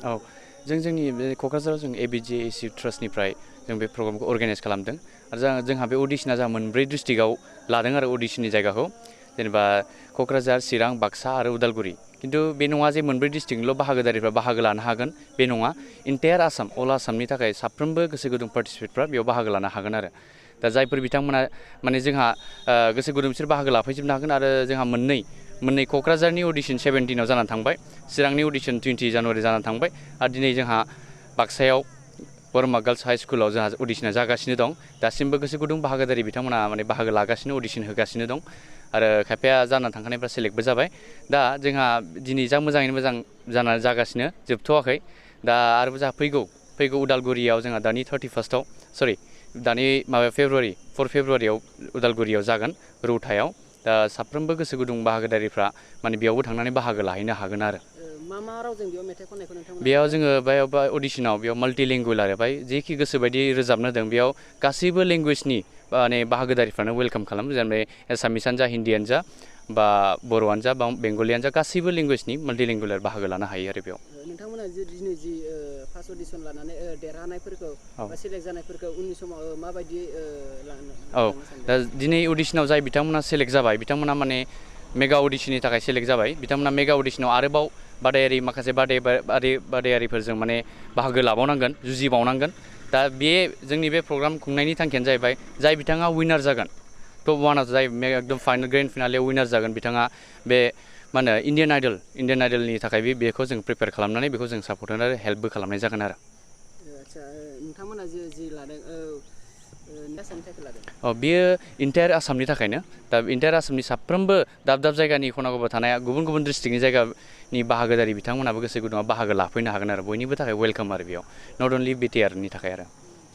औ जों जोंनि बे क'क्राझाराव जों ABGAC ट्रास्टनिफ्राय जों बे प्रग्रामखौ अर्गानाइज खालामदों आरो जोंहा बे अडिशना जोंहा मोनब्रै डिस्ट्रिक्टआव लादों आरो अडिशननि जायगाखौ जेनेबा क'क्राझार चिरां बाक्सा आरो उदालगुरि खिन्थु बे नङा जे मोनब्रै डिस्ट्रिक्टनिल' बाहागोदारिफ्रा बाहागो लानो हागोन बे नङा इन्टायार आसाम अल आसामनि थाखाय साफ्रोमबो गोसो गुदुं पार्टिसिपेटफ्रा बेयाव बाहागो लानो हागोन आरो दा जायफोर बिथांमोना माने जोंहा गोसो गुदुं बिसोर बाहागो लाफैजोबनो हागोन आरो जोंहा मोननै क'क्राझारनि अडिशन 17आव जानानै थांबाय चिरांनि अडिशन 20 जानुवारि जानानै थांबाय आरो दिनै जोंहा बाक्सायाव बरमा गार्लस हाइ स्कुलाव जोंहा अडिशना जागासिनो दं दासिमबो गोसो गुदुं बाहागोदारि बिथांमोना माने बाहागो लागासिनो अडिशन होगासिनो दं आरो खायफाया जानानै थांखानायफ्रा सेलेक्टबो जाबाय दा जोंहा दिनै जा मोजाङैनो मोजां जानानै जागासिनो जोबथ'वाखै दा आरोबाव जोंहा फैगौ उदालगुरियाव जोंहा दानि 31स्टआव दानि फेब्रुवारि 4 फेब्रुवारियाव उदालगुरियाव जागोन रौतायाव दा साफ्रोमबो गोसो गुदुं बाहागोदारिफ्रा माने बेयावबो थांनानै बाहागो लाहैनो हागोन आरो मा रावजों बेयाव मेथाइ खननायखौ नोंथांमोना बेयाव जोङो बेयाव अडिशनाव बेयाव माल्टिलिंगुवेल आरो जेखि गोसो बायदि रोजाबनो होदों बेयाव गासैबो लेंगुवेजनि माने बाहागोदारिफ्रानो वेलकाम खालामो जेनेबा एसामिसआनो जा हिन्दीयानो जा बा बर'आनो जा बा बेंगलियानो जा गासैबो लेंगुवेजनि माल्टिलिंगुवेल बाहागो लानो हायो आरो बेयाव नोंथांमोना दिनै फार्स्ट अडिशन लानानै देरहानायफोरखौ बा सेलेक्ट जानायफोरखौ उननि समाव माबायदि दा दिनै अडिशनाव जाय बिथांमोना सेलेक्ट जाबाय बिथांमोना माने मेगा अडिशननि थाखाय सेलेक्ट जाबाय बिथांमोना मेगा अडिशनाव आरोबाव माखासे बादायारिफोरजों माने बाहागो लाबावनांगोन जुजिबावनांगोन दा जोंनि बे प्रग्राम खुंनायनि थांखियानो जाहैबाय जाय बिथाङा उइनार जागोन टप वानआव जाय एकदम फाइनाल ग्रेन्ड फिनालेआव उइनार जागोन बिथाङा बे मा होनो इण्डियान आइडलनि थाखाय बेखौ जों प्रिपेयार खालामनानै बेखौ जों सापर्ट होनानै हेल्पबो खालामनाय जागोन आरो आदसा नोंथांमोना जि लादों आसामनि थाखाय लादों बेयो इन्टायार आसामनि थाखायनो दा इन्टायार आसामनि साफ्रोमबो दाब जायगानि खना खनला थानाय गुबुन गुबुन डिस्ट्रिक्टनि जायगानि बाहागोदारि बिथांमोनाबो गोसो गुदुङाव बाहागो लाफैनो हागोन आरो बयनिबो थाखाय वेलकाम आरो बेयाव नट अनलि बिटिआरनि थाखाय आरो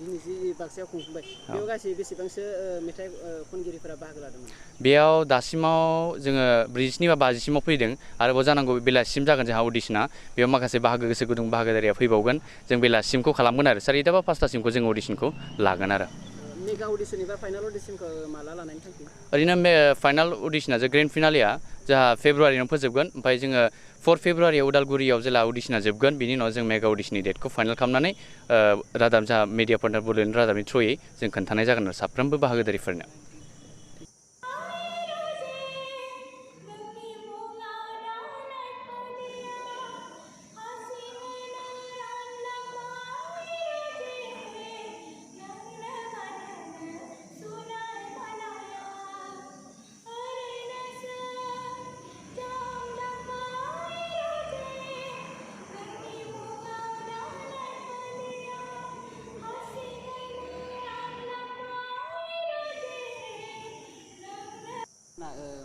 दिनै जि बाक्सायाव खुंफुंबाय बेयाव गासै बेसेबांसो मेथाइ खनगिरिफोरा बाहागो लादोंमोन बेयाव दासिमाव जोङो 47 बा 50सिमाव फैदों आरोबाव जानांगौ बेलासिसिम जागोन जोंहा अडिशना बेयाव माखासे गोसो गुदुं बाहागोदारिया फैबावगोन जों बेलासिसिमखौ खालामगोन आरो 4टा बा 5टासिमखौ जों अडिशनखौ लागोन आरो मेगा अडिशन एबा फाइनाल अडिशनखौ माला लानायनि थांखि ओरैनो फाइनाल अडिशना जे ग्रेन्ड फिनालेआ जोंहा फेब्रुवारियाव फोजोबगोन ओमफ्राय जोङो 4 फेब्रुवारियाव उदालगुरियाव जेला अडिशना जोबगोन बिनि उनाव जों मेगा अडिशननि डेटखौ फाइनाल खालामनानै रादाब जोंहा मिडिया पार्टनार बड'लेण्ड रादाबनि थ्रुयै जों खोन्थानाय जागोन आरो साफ्रोमबो बाहागोदारिफोरनो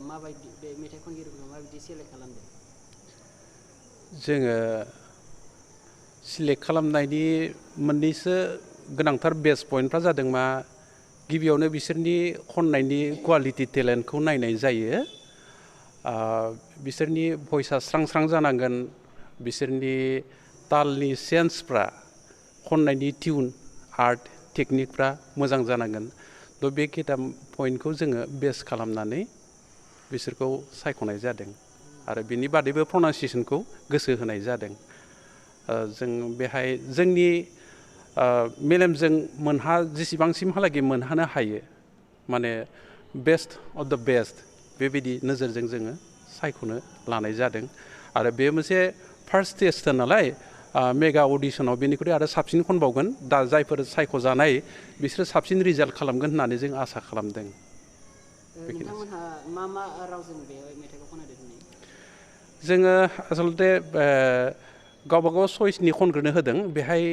माबायदि बे मेथाइ खनगिरिफोरखौ माबायदि सेलेक्ट खालामदों जोङो सिलेक्ट खालामनायनि मोननैसो गोनांथार बेस्ट पइन्टफ्रा जादों मा गिबियावनो बिसोरनि खननायनि क्वालिटि टेलेन्टखौ नायनाय जायो बिसोरनि भइसआ स्रां जानांगोन बिसोरनि तालनि सेन्सफ्रा खननायनि टिउन आर्ट टेकनिकफ्रा मोजां जानांगोन थ' बे खिथा पइन्टखौ जोङो बेस खालामनानै बिसोरखौ सायख'नाय जादों आरो बिनि बादैबो प्रनाउन्सियेसनखौ गोसो होनाय जादों जों बेहाय जोंनि मेलेमजों जेसेबांसिमहालागै मोनहानो हायो माने बेस्ट अफ द बेस्ट बेबायदि नोजोरजों जोङो सायख'नो लानाय जादों आरो बे मोनसे फार्स्ट स्टेज नालाय मेगा अडिशनाव बेनिख्रुइ आरो साबसिन खनबावगोन दा जायफोर सायख'जानाय बिसोरो साबसिन रिजाल्ट खालामगोन होननानै जों आसा खालामदों नोंथांमोनहा मा रावजों बे मेथाइखौ खनदों दिनै जोङो आसलथे गावबागाव चइसनि खनग्रोनो होदों बेहाय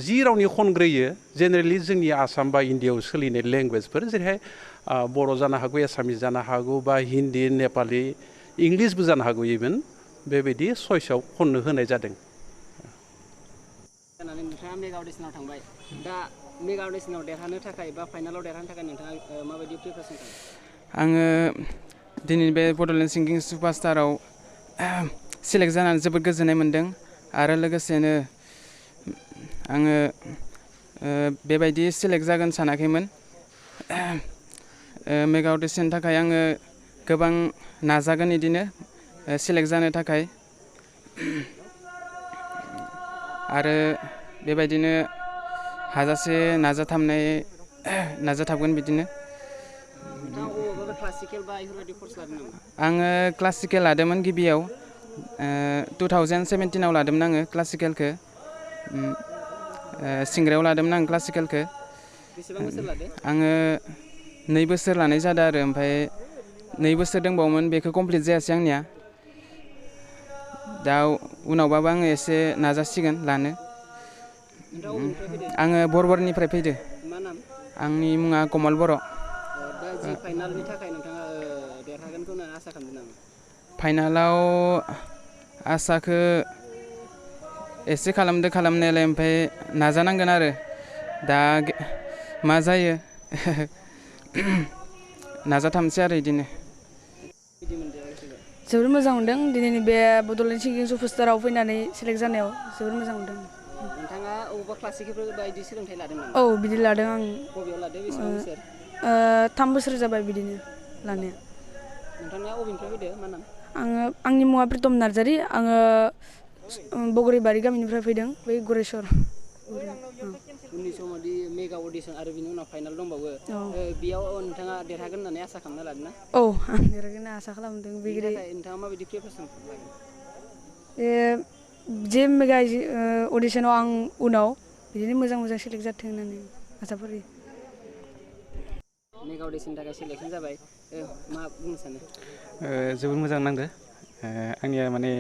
जि रावनि खनग्रोयो जेनेरेलि जोंनि आसाम बा इण्डियाआव सोलिनाय लेंगुवेजफोर जेरैहाय बर' जानो हागौ एसामिस जानो हागौ बा हिन्दी नेपालि इंलिसबो जानो हागौ इभेन बेबायदि चइसआव खननो होनाय जादों नोंथाङा मेगा अडिशनाव थांबाय दा मेगा अडिशनाव देरहानो थाखाय बा फाइनालाव देरहानो थाखाय नोंथाङा माबायदि प्रिपारेसन खालामो आङो दिनै बे बड'लेण्ड सिंगिं सुपारस्टाराव सेलेक्ट जानानै जोबोद गोजोननाय मोन्दों आरो लोगोसेनो आङो बेबायदि सेलेक्ट जागोन सानाखैमोन मेगा अडिशननि थाखाय आङो गोबां नाजागोन बिदिनो सेलेक्ट जानो थाखाय आरो बेबायदिनो हाजासे नाजाथाबगोन बिदिनो। नोंथाङा अबावबा क्लासिकेल बा बेफोरबायदि कर्स लादों नामा? आङो क्लासिकेल लादोंमोन गिबियाव 2017आव लादोंमोन आङो क्लासिकेलखौ। सिंग्रायाव लादोंमोन आं क्लासिकेलखौ। बेसेबां बोसोर लादो? आङो 2 बोसोर लानाय जादों आरो ओमफ्राय 2 बोसोर दंबावोमोन बेखौ कमप्लिट जायासै आंनिया। दा उनावबाबो आङो एसे नाजासिगोन लानो। नोंथाङा अबेनिफ्राय फैदो? आङो बरबरनिफ्राय फैदो। मा नाम? आंनि मुङा कमल बर'। दा जि फाइनालनि थाखाय नोंथाङा देरहागोनखौ आसा खालामदों नामा? फाइनालाव आसाखौ एसे खालामदो खालामनायालाय, ओमफ्राय नाजानांगोन आरो दा मा जायो नाजाथाबनोसै आरो बिदिनो। बिदि मोनदों गोसोखौ? जोबोर मोजां मोनदों दिनैनि बे बड'लेण्ड सिंगिं सुपारस्टाराव फैनानै सेलेक्ट जानायाव जोबोर मोजां मोनदों। नोंथाङा अबावबा क्लासिकेल बायदि सोलोंथाइ लादों नामा? औ बिदि लादों आं। बबेयाव लादो? बेसेबां बोसोर? 3 बोसोर जाबाय बिदिनो लानाया। नोंथांनिया अबेनिफ्राय फैदो? मा नाम? आंनि मुङा प्रितम नार्जारि। आङो बगरिबारि गामिनिफ्राय फैदों, बै गरेस्वर। उननि समाव दि मेगा अडिसन आरो बिनि उनाव फाइनाल दंबावो, बेयाव नोंथाङा देरहागोन होननानै आसा खालामना लादों ना? औ आं देरहागोन होनना आसा खालामदों। बेनि थाखाय नोंथाङा माबायदि प्रिपारेसन लागोन? जे मेगा अडिसनाव आं उनाव बिदिनो मोजां सेलेक्ट जाथों होननानै आसा फारियो। मेगा अडिसननि थाखाय सेलेक्सन जाबाय, मा बुंनो सानो? जोबोद मोजां नांदो। आंनिया माने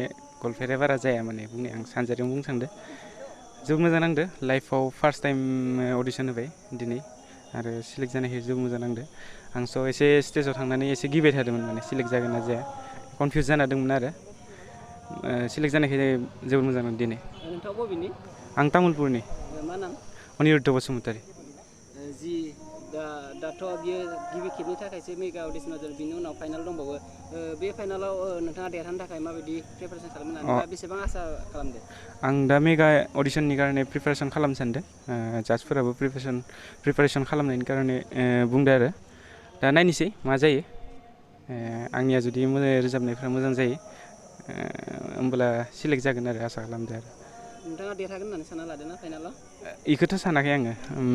गलफेरा बारा जाया माने बुंनो, आं सानजारियावनो बुंनो सानदों। जोबोद मोजां नांदो। लाइफआव फार्स्ट टाइम अडिसन होबाय दिनै आरो सेलेक्ट जानायखाय जोबोद मोजां नांदो। आं एसे स्टेजाव थांनानै एसे गिबाय थादोंमोन, माने सेलेक्ट जागोन ना जाया कनफिउस जाना दंमोन आरो सेलेक्ट जानायखाय जोबोद मोजां नांदों दिनै। नोंथाङा बबेनि? आं तामुलपुरनि। मा नाम? अनिरुद्ध बसुमतारी। जि दाथ' बियो गिबि खेबनि थाखायसो मेगा अडिसनाव जादों, बिनि उनाव फाइनाल दंबावो। बे फाइनालाव नोंथाङा देरहानो थाखाय माबायदि प्रिपारेसन खालामनानै बा बेसेबां आसा खालामदो? आं दा मेगा अडिसननि कारणे प्रिपारेसन खालामनो सानदों। जाजफोराबो प्रिपारेसन खालामनायनि कारणे बुंदो आरो दा नायनोसै मा जायो। आंनिया जुदि रोजाबनायफ्रा मोजां जायो होमब्ला सेलेक्ट जागोन आरो आसा खालामदो आरो। नोंथाङा देरहागोन होननानै सानना लादों ना फाइनालाव? बेखौथ' सानाखै आङो।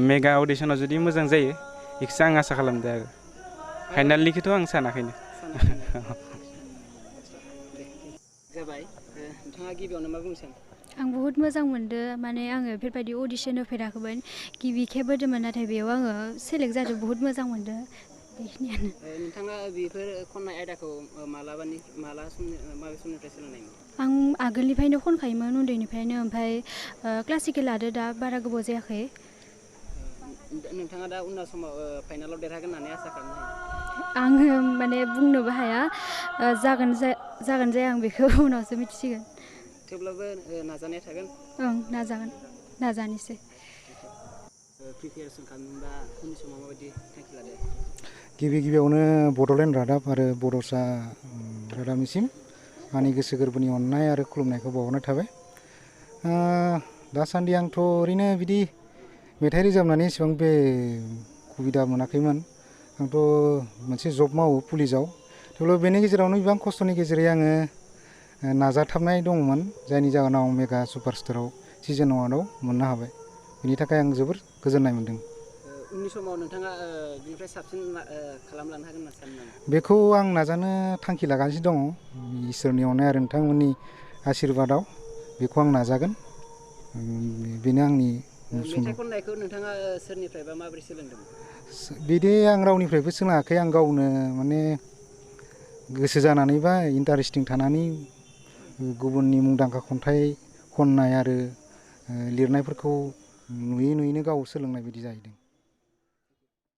मेगा अडिसनाव जुदि मोजां जायो बेखौसो आं आसा खालामदो आरो। फाइनालनिखौथ' आं सानाखैनो। जाबाय, नोंथाङा गिबियावनो मा बुंनो सानो? आं बुहुत मोजां मोनदों, माने आङो बेफोरबायदि अडिसन होफेराखैमोन, गिबि खेब होदोंमोन, नाथाय बेयाव आङो सेलेक्ट जादों, बुहुत मोजां मोनदों। बेखिनियानो। नोंथाङा बेफोर खननाय आयदाखौ माबे समनिफ्राय सोलोंनायमोन? आं आगोलनिफ्रायनो खनखायोमोन, उन्दैनिफ्रायनो, ओमफ्राय क्लासिकेल लादो दा बारा गोबाव जायाखै। नोंथाङा दा उनाव समाव फाइनालाव देरहागोन होननानै आसा खालामनो हायो? आङो माने बुंनोबो हाया, जागोन जाया आं बेखौ उनावसो मिथिसिगोन। थेवब्लाबो नाजानाया थागोन? ओं, नाजागोन, नाजानोसै। प्रिपेरेसन खालामनोबा उननि समाव माबायदि थांखि लादो? गिबियावनो बड'लेण्ड रादाब आरो बड'सा रादाबनिसिम आंनि गोसो गोरबोनि अननाय आरो खुलुमनायखौ बावहरनाय थाबाय। दासान्दि आंथ' ओरैनो बिदि मेथाइ रोजाबनानै एसेबां बे सुबिदा मोनाखैमोन। आंथ' मोनसे जब मावो पुलिसाव, थेवब्लाबो बेनि गेजेरावनो गोबां खस्थ'नि गेजेरै आङो नाजाथाबनाय दंमोन, जायनि जाहोनाव मेगा सुपारस्टाराव सिजन 1आव मोननो हाबाय। बेनि थाखाय आं जोबोर गोजोननाय मोन्दों। उननि समाव नोंथाङा बिनिफ्राय साबसिन खालामलांनो हागोन होनना सानो नामा? बेखौ आं नाजानो थांखि लागासिनो दङ। इसोरनि अननाय आरो नोंथांमोननि आशिर्बादाव बेखौ आं नाजागोन। बेनो आंनि मेथाइ खननायखौ नोंथाङा सोरनिफ्राय बा माबोरै सोलोंदोंमोन? बिदि आं रावनिफ्रायबो सोलोङाखै, आं गावनो माने गोसो जानानै बा इन्टारेस्टिं थानानै गुबुननि मुंदांखा खन्थाइ खननाय आरो लिरनायफोरखौ नुयैनो गाव सोलोंनाय बायदि जाहैदों।